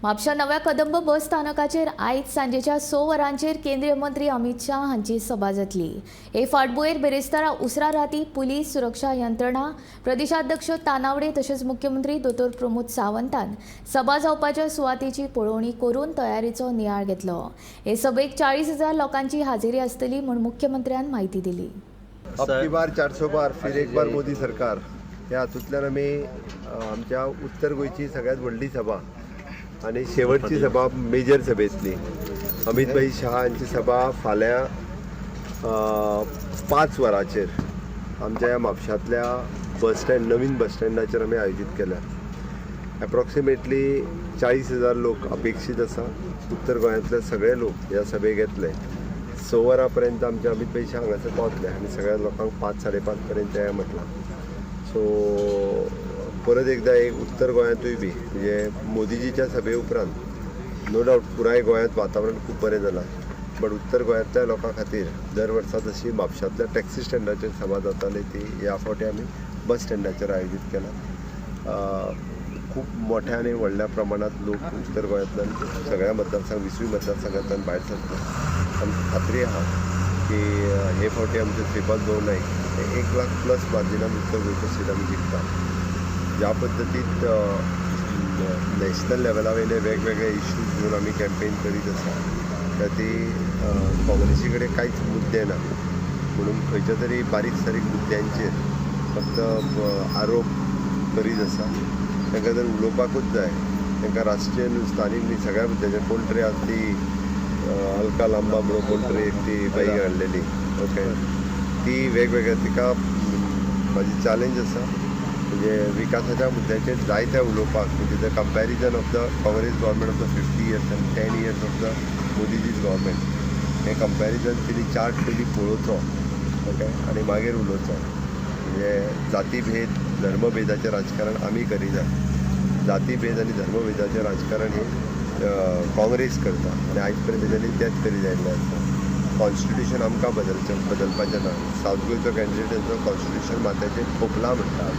म्हापशा नव्या कदंब बस स्थानकाचेर आयज सांजेच्या 6 वरांचेर केंद्रीय मंत्री अमित शाह हांची सभा जातली. हे फाटभुंयेर बिरेस्तारा उसरा राती पुलीस सुरक्षा यंत्रणा, प्रदेशाध्यक्ष तानावडे तशेंच मुख्यमंत्री दोतोर प्रमोद सावंतान सभा जावपाच्या सुवातेची पळोवणी करून तयारीचो नियाळ घेतलो. हे सभेक 40,000 लोकांची हाजेरी आसतली म्हूण मुख्यमंत्र्यान म्हायती दिली. अब की बार 400 पार, फिर एक बार मोदी सरकार ह्या हातूंतल्यान आमी आमच्या उत्तर गोंयची सगळ्यात व्हडली सभा आनी शेवटची सभा मेजर सभेंतली, अमित भाई शहा हांची सभा फाल्यां 5 वरांचेर आमच्या ह्या म्हापशांतल्या बस स्टँड, नवीन बस स्टँडाचेर आमी आयोजीत केल्या. एप्रॉक्सिमेटली 40,000 लोक अपेक्षीत आसा. उत्तर गोंयांतले सगळे लोक ह्या सभेक येतले. 6 वरां पर्यंत आमचे अमित भाई शहा हांगासर पावतले आनी सगळ्या लोकांक 5, 5:30 पर्यंत येया म्हटलां. सो परत एकदां एक उत्तर गोंयांतूय बी, म्हणजे मोदीजीच्या सभे उपरांत नो डावट पुराय गोंयांत वातावरण खूब बरें जालां, बट उत्तर गोंयांतल्या लोकां खातीर दर वर्सा जशी म्हापशांतल्या टॅक्सी स्टँडाचेर सभा जाताली, ती ह्या फावटी आमी बस स्टँडाचेर आयोजीत केला. खूब मोठ्या आनी व्हडल्या प्रमाणांत लोक उत्तर गोंयांतल्यान सगळ्या मतदारसंघ, 20वूय मतदारसंघांतल्यान भायर सरता. आमकां खात्री आहा की हे फावटी आमचे श्रीपाद भाऊ नायक हे 1 लाख प्लस मार्जिनान उत्तर गोंयच्यो सीट आमी जिखता. ज्या पद्दतीत नॅशनल लेवला वयले वेगवेगळे इश्यूज घेवन आमी कॅम्पेन करीत आसा, त्या ती काँग्रेसी कडेन कांयच मुद्दे ना म्हणून खंयच्या तरी बारीक सारीक मुद्द्यांचेर फक्त आरोप करीत आसा. तांकां जर उलोवपाकूच जाय, तांकां राष्ट्रीय न्हू, स्थानीक न्ही, सगळ्या मुद्द्यांचेर. कोण तरी आज ती अलका लांबा म्हणून कोण तरी एक ती बाई हाडलेली, ओके, ती वेगवेगळ्या, तिका म्हाजी चॅलेंज आसा, म्हणजे विकासाच्या मुद्द्याचेर जायते उलोवपाक, म्हणजे the comparison of the Congress government of the 50 years and 10 years of the Modiji's government, हें कंपॅरिजन तिणी चार्ट पयलीं पळोवचो, ओके, आनी मागीर उलोवचो. म्हणजे जातीभेद, धर्मभेदाचें राजकारण आमी करिना. जातीभेद आनी धर्मभेदाचें राजकारण हें काँग्रेस करता आनी आयज पर्यंत तेंच्यांनी तेंच करीत आयिल्लें आसा. कॉन्स्टिट्युशन आमकां बदलचें, बदलपाचें ना. सावथ गोंयचो कॅन्डिडेट तेंचो कॉन्स्टिट्युशन माथ्याचेर खोपला म्हणटा.